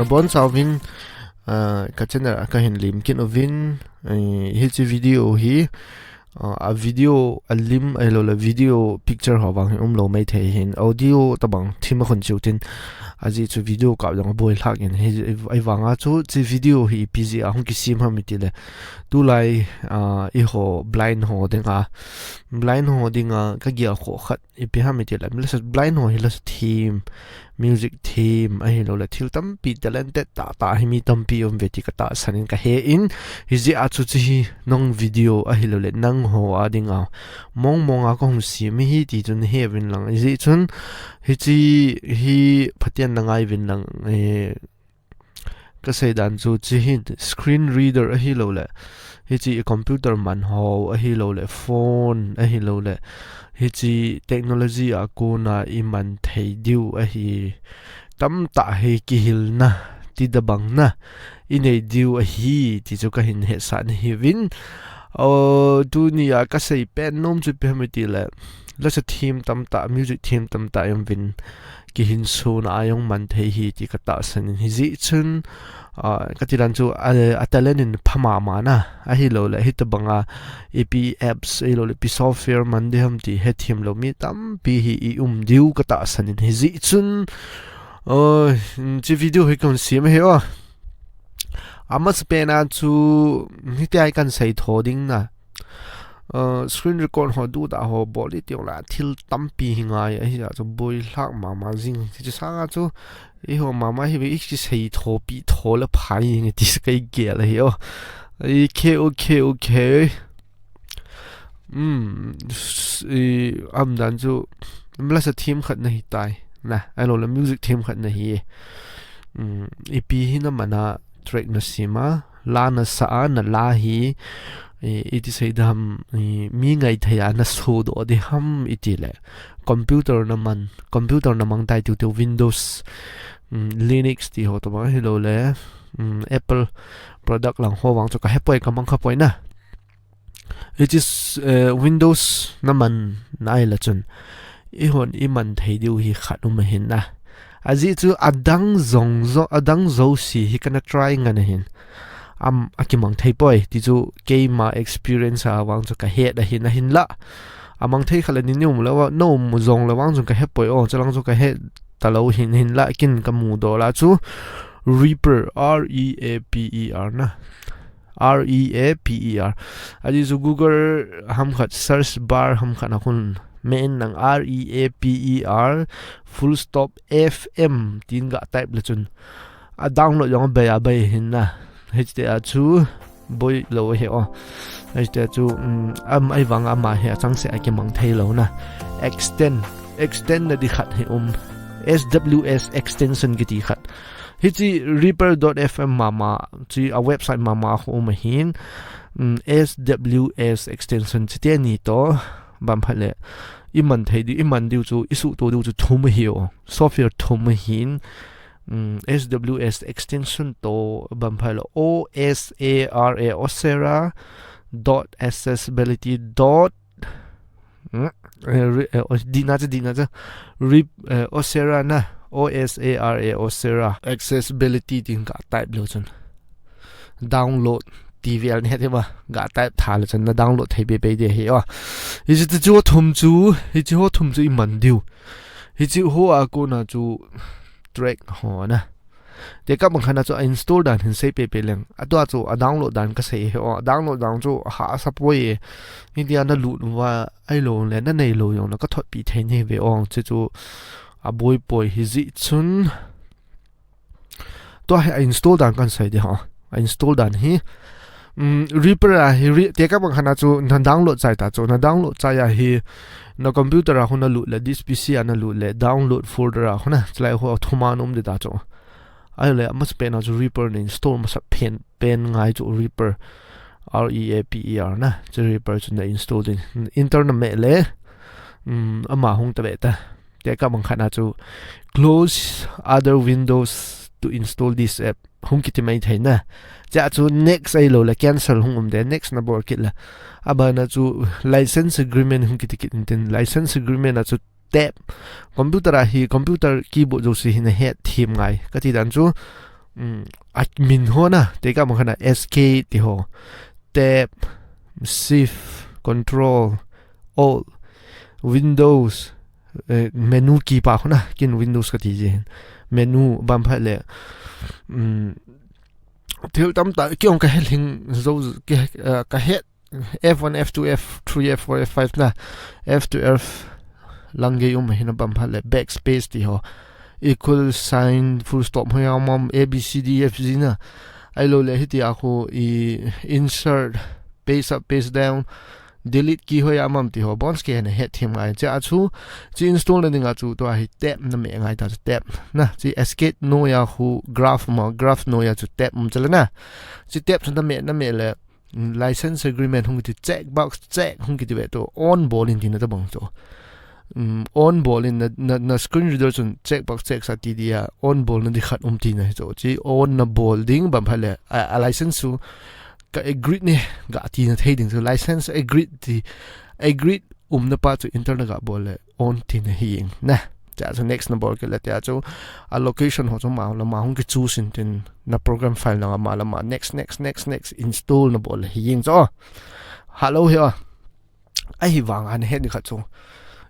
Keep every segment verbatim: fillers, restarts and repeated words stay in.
Bonchauvin, ah, ka channel a kahin lim kit uvin, eh, hiche video hi, ah, a video a lim ahilouleh video picture ho vang hi umlou maithei hin, audio tabang thim a khun cheu tin, ajeh chu video kap jong aboi lhah in hi, ahivanga chu hiche video hi ipi jeh a hung kisem ham itile, tulai, ah, eiho blind ho dinga, blind ho dinga kagel khoh khat ipi ham itile, lasa blind ho hi lasa them, music them, ahilouleh thil tampi talented tahtah hi mi tampi um uve ti katahsan in kahe in, hijeh a chu hiche hi nang video ahilouleh nangho a dinga mong mong a kahung sem ahi ti chu nahe uvin lang. Hijeh chun hiche hi phaten nangai uvin lang, eh, kasei dan chu hiche hi screen reader ahilouleh, hiche i computer man ho ahilouleh, phone ahilouleh, hiche technology a kona iman thei diu ahi tamtah hi kihilna, tidabangna inei diu ahi ti chu kahin hetsah nahiuvin. O, tunia kasei pen nom chu ipi ham itile, lasa them tamtah, music them tamtah jong uvin, kihinsona a jong man thei ahi ti katahsan in, hijeh chun, ah, kati dan chu, a, a talent in pha mama na, ahilouleh hitabanga ipi apps ahilouleh ipi software man ding ham ti hethem lou mi tampi hi i um diu katahsan in, hijeh chun, o, hiche video hi kahung sem ahi o. Amasapen a chu hitia hi kahin sei tho ding na. Uh, screen record ho, duda ho bol ding tile thil tampi hi ngai ahi, ajeh chu boi lhah mama jing. Hiche sanga chu eiho mama hi ve, ikisei tho pi tho le phai nge ti chu kei gel ahi o. Okay, okay, okay. Um, s-, i, um dan chu, um, lasa them khat nahi tai. Na, ahilouleh music them khat nahi. Um, ipi hi naman a track nasem a, la nasa a, nala hi, i, iti sei ding ham, i, mi ngaithei a nasodoh ding ham itile, computer naman, computer namang tai tiu tiu, Windows, um, Linux ti ho tabang ahilouleh, um, Apple product lang ho vang chu kahepoi, kamang khapoi na. Hiche, eh, Windows naman na ahile chun, eihon iman thei diu hi khat um ahin na. Ajeh chu adang jong jo-, adang jouse hi kana try ngan ahin. Am, akimang thei poi, ti chu keima experience a vang chu kahet ahin, ahinla. Amang thei khat le ni ni um le vang, na um jong le vang chu kahepoi o, chulang chu kahet talou hin, hinla kin kamudoh la chu Reaper, R E A P E R na. R E A P E R. Ajeh chu Google ham khat, search bar ham khat a khun, men nang R E A P E R, full stop F M tin ga type le chun a download jong abei abei hin na. Hitia chu boi lou ahi o. Hitia chu, um, am, ahivang ama hi achangseh a kimang thei lou na. Extend, extend na ding khat hi um. S W S extension kiti khat. Hiche Reaper dot F M mama, chu a website mama khu um ahin, um, S W S extension chu teni toh, bang phat le, iman thei diu, iman diu chu, isuhtoh diu chu thum ahi o, software thum ahin, um, S W S extension toh, bang phat le, O S A R A, Osara dot accessibility dot Hmm? Eh, re-, eh, os-, dina chu, dina chu. Re-, eh, Osara na. O S A R A, Osara. Accessibility tin ka type leu chun. Download. T V L ne te ba. Ka type tha leu chun. Na download thei be be de hi o. Hiche chu thum chu. Hiche ho thum chu iman diu. Hiche ho a kona chu track ho na. Tekah bang khat na chu a install dan hin sei pepe leng. Atua chu a download dan kasei hi o. A download dan chu ahahsa poi e. India na lut uva ahilou le na neilou jong le ka thotpi thei nahi ve o. Chu chu aboi poi hijeh chun. Tua hi a install dan kahin sei ding o. A install dan hi. Um, Reaper a hi re-, tekah bang khat na chu na download chai ta chu. Na download chai a hi na computer a khu na lut le, this P C a na lut le, download folder a khu na. Chulai khu thum a na um ding ta chu. Ahile, amasapen a chu Reaper na install masat pen, pen ngai chu Reaper, R E A P E R na, chu Reaper chu na install ding. Enter na meh le, um, ama hung ta ve ta. Tekah bang khat na chu, close other windows to install this app. Hung kiti mai thei na. Chua chu next ahilou le, cancel hung um de, next na bol kit le. Abana chu license agreement hung kiti kit in tin, license agreement a chu tab. Computer a hi, computer keyboard jouse hi na het them ngai. Kati dan chu, um, a min ho na, tekah bang khat na S K ti ho, Tab, Shift, Control, Alt, Windows, eh, menu key pa ho na, kin Windows kati jin. Menu bang phat le, um, thil tamtah, kei jong kahet lhing jou, ke, eh, kahet F one, F two, F three, F four, F five na, F two, F lang gei um hi na bang phat le backspace ti ho, equal sign, full stop ho jong um, A, B, C, D, F, G na. Ahilou le hitia khu i insert, paste up, paste down, delete key ho jong um ti ho, bon seh kei na het them ngai. Chea chu, chi install na dinga chu tua hi tab na meh ngai ta chu tab na. Chi escape noiya khu graph ma, graph noiya chu tab um chu le na. Chi tab chu na meh, na meh le, mm, license agreement hung kiti checkbox check hung kiti ve to on bol in tina tabang to. Um, on bol in na, na, na screen reader chun checkbox check sa ti dia on bol na di khat um tina hi to. Chi on na bol ding bang phat le a, a license chu ka agree ne ga tina thei ding chu license agree ti agree um na pa chu enter na ga bol le on tina hi jeng na. Chea chu next na bol kit le tia chu a location ho chu ma la ma hung ki choose in tin na program file na ma la ma next, next, next, next install na bol le hi jeng chu. Hello hi a. Ahivang a na het ni khat chu.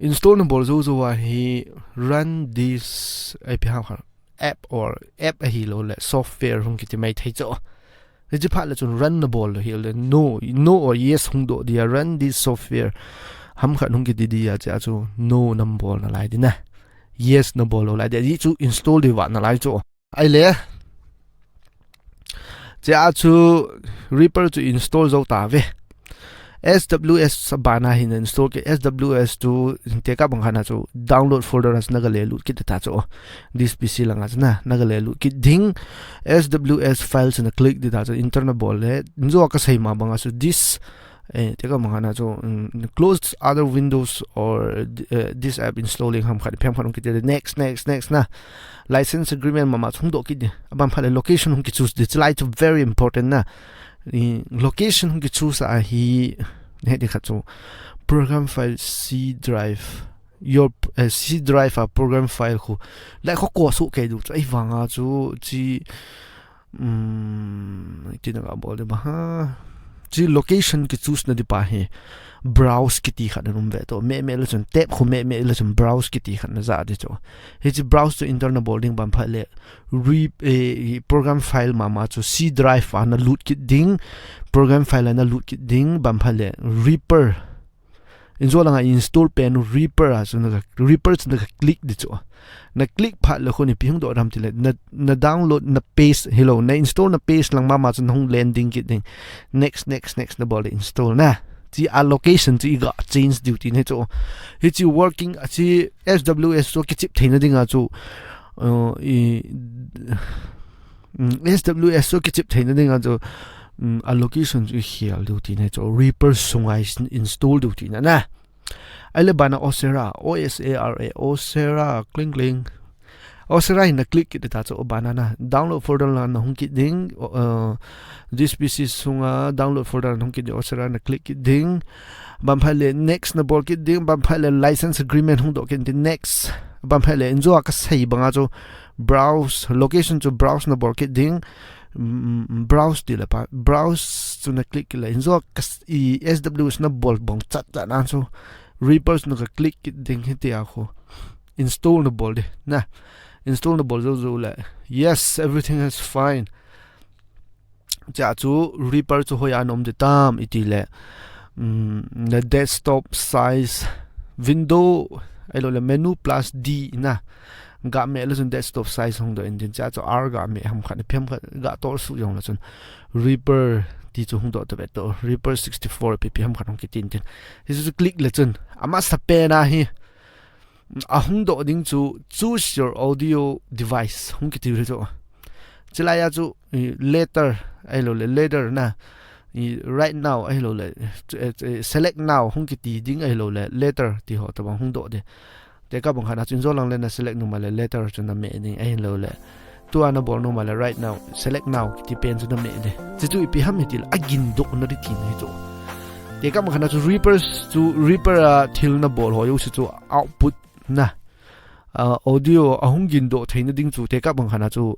Install na bol jou jou a hi run this A P I khat app or app ahilou le software hung kiti mai thei chu. Hichi phat le chun run na bol le hi le no, no or yes hung doh dia run this software. Ham khat hung kiti dia chea chu no na bol na lai di na. Yes na bol lou lai di. Hichu install di va na lai chu. Ahile. Chea chu Reaper chu install jou ta ve. S W S bana hin install kit S W S chu tekah bang khat na chu download folder a chu na ga le lut kit ta chu. This P C langa chu na, na ga le lut kit ding. S W S file chu na click di ta chu enter na bol le. Injo ka sei ma banga chu this, eh, tekah bang khat na chu, um, close other windows or, eh, this app installing ham khat, phem khat hung kiti le next, next, next na. License agreement mama hung doh kit di. Abang phat le location hung ki choose di. Chulai chu very important na. I location hung ki choose a hi, het di khat chu program file C drive. Your, eh, C drive a program file khu. Lai kho ko su kei du chu. Ahivang a chu chi, um, iti na ga bol di ba ha. Chi location ki choose na di pa hi. Browse kiti khat na um ve to. Meh meh le chun tab khu meh meh le chun browse kiti khat na ja di chu. Hichi browse chu enter na bol ding bang phat le re-, eh, program file mama chu C drive a na lut kit ding, program file a na lut kit ding, bang phat le Reaper. Injo langa install pen Reaper a chu na ga, Reaper chu na ga click di chu. Na click phat le khu ni pi hung doh dam ti le, na, na download, na paste, hilou, na install, na paste lang mama chu na hung len ding kit ding. Next, next, next na bol le install na. Chi a location chu i ga change diu ti ne chu. Hichi working, a chi S W S chu ki chip thei na dinga chu. Uh, i, Mm, S W S chu ki chip thei na dinga chu, mm, a location chu i khel diu ti ne chu Reaper sunga i sin-, install diu ti na na. Ahile bana Osara, O S A R A, Osara, kling kling. Osara hi na click kit ta chu bana na. Download folder la na hung kit ding, uh, this P C sunga download folder na hung kit ding, Osara na click kit ding. Bang phat le next na bol kit ding, bang phat le license agreement hung doh kit ding next. Bang phat le injo ka sei banga chu browse, location chu browse na bol kit ding, mm, browse ti le pa, browse chu na click kit le, injo ka s-, i S W S na bol bong chat chat na chu, Reaper chu na ka click kit ding hitia khu, install na bol di, na, install na bol jou jou le, yes, everything is fine. Chea chu Reaper chu hoiya na um di tam iti le, mm, na desktop size window, ahilou le menu plus D na. Ga meh le chun desktop size hung doh in tin chea chu R ga meh ham khat, phem khat ga tol su jong le chun Reaper ti chu hung doh ta ve to. Reaper sixty-four P P ham khat hung kiti in tin. Hichu click le chun. Amasa pen a hi. A hung doh ding chu choose your audio device hung kiti le chu. Chulai a chu, i, later, ahilou le, later na, i, right now, ahilou le, eh, eh, select now, hung kiti ding ahilou le, later, ti ho tabang hung doh di. Tekah bang khat na chu injo lang le na select nom a le, later chu na meh ding ahilou le. Tua na bol nom a le, right now, select now, kiti pen chu na meh di. Chuchu ipi ham hiti le, a gin doh na di ti na hi chu. Tekah bang khat na chu Reaper chu, Reaper a thil na bol ho jouse chu output na, ah, audio a hung gin doh thei na ding chu, tekah bang khat na chu,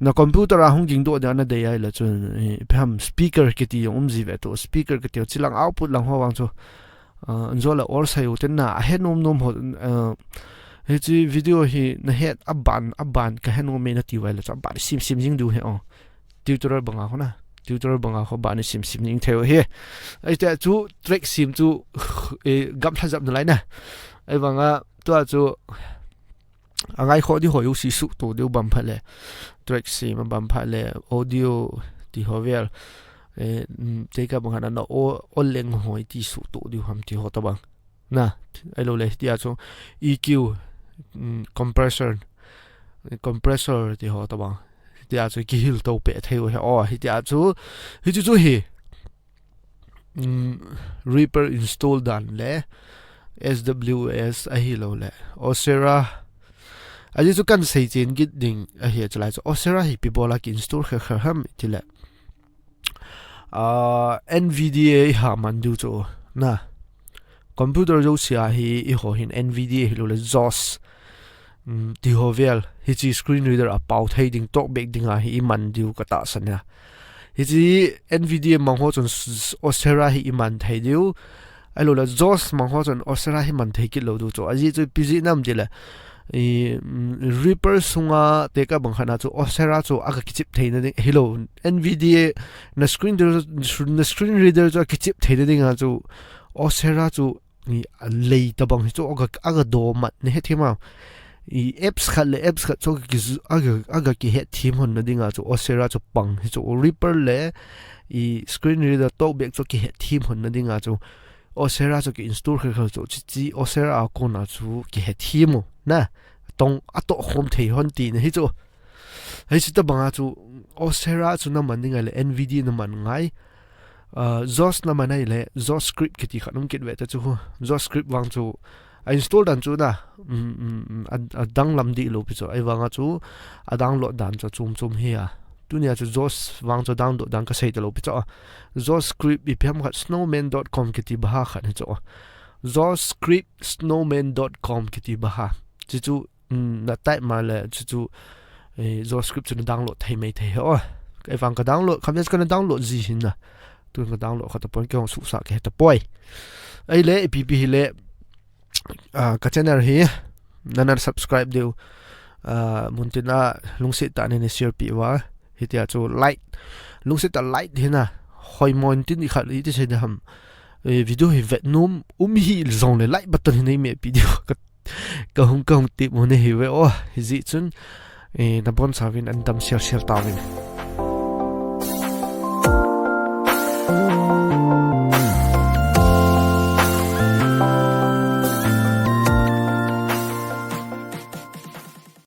Na computer a hung ging doh dia na dei ahile chun, eh, ipi ham speaker kiti jong um ji ve tu, speaker kiti jong chilang output lang ho vang chu. Ah, anjo le or sai u ten na, ahe nom nom ho, ah, hiche video hi na het aban, aban ka he nom e na ti uva ahile chu aban sim sim jing diu ahi o. Tutorial banga ho na. Tutorial banga ho aban sim sim jing thei u ahi. Ahiti a chu track sim chu, eh, gamlha jep nalai na. Ahivanga tua chu angai kho di ho jouse suhto diu bang phat le. Track sim a bang phat le, audio ti ho vel. Eh, mm, tekah bang khat na o, o leng ho iti suhto diu ham ti ho tabang. Na, ahilou le, hitia chu E Q, mm, compressor, compressor ti ho tabang. Hitia chu kihil to peh thei u ahi o, hitia chu, hichu chu hi. Mm, Reaper install dan le S W S ahilou le Osera. Ajeh chu kan seichen kit ding ahi, chulai chu Osera hi ipi bola ki install kha kha ham ti le. Ah, N V D A i ha man diu chu na. Computer jouse a hi eiho hin N V D A hilou le JAWS, mm, ti ho vel, hiche screen reader a pao thei ding, talkback ding a hi i man diu ka tahsan a. Hiche N V D A mang ho chun s-, s-, Osera hi i man thei diu. Ahilou le JAWS mang ho chun Osera hi man thei kit lou diu chu. Ajeh chu ipi jeh ham ti le, i, mm, Reaper sunga tekah bang khat na chu Osera chu aga kichip theina ding, hilou, N V D A na screen reader, na screen reader chu akichip theina dinga chu Osera chu i, alei tabang hi chu aga, aga domat na hethem a. I apps khat le apps khat chu aga ki, aga, aga kihethem hon na dinga chu Osera chu pang hi chu Reaper le i screen reader talkback chu kihethem hon na dinga chu Osera chu ki install kha kha chu chi, chi Osera a kona chu kihethem u na. Tong atoh khom thei hon tina hi chu. Hiche tabanga chu Osera chu na man ding ahile N V D A na man ngai. Ah, JAWS na man ahile JAWS script kiti khat um kit ve ta chu. JAWS script vang chu a install dan chu na, mm, mm, mm, a, adang lam dih lou pi chu. Ahivanga chu a download dan chu chom chom hi a. Tunia chu JAWS vang chu download dan ka sei ta lou pi chu. JAWS script ipi ham khat snowman dot com kiti bang a khat hi chu. JAWS script snowman dot com kiti bang a. Chi chu, mm, na type ma le chu chu, eh, JAWS script chu na download thei mai thei hi o. Ahivang ka download, kha vet kana download ji hin na. Tun ka download kha tapon, kei hung suhsah ka he tapoi. Ahile, ipi pi hile, ah, ka channel hi, nana subscribe diu, ah, muntina lungset tah in nei share pi uva. Hitia chu like, lungset tah like hi na, hoimo in tin i khat iti sei ding ham. Eh, video hi vet nom um hih jongle like button hi nei meh pi diu. Ka, ka hung, ka hung tep u nei hi ve o, hijeh chun, eh, nabonchauvin nadam sel sel tauvin.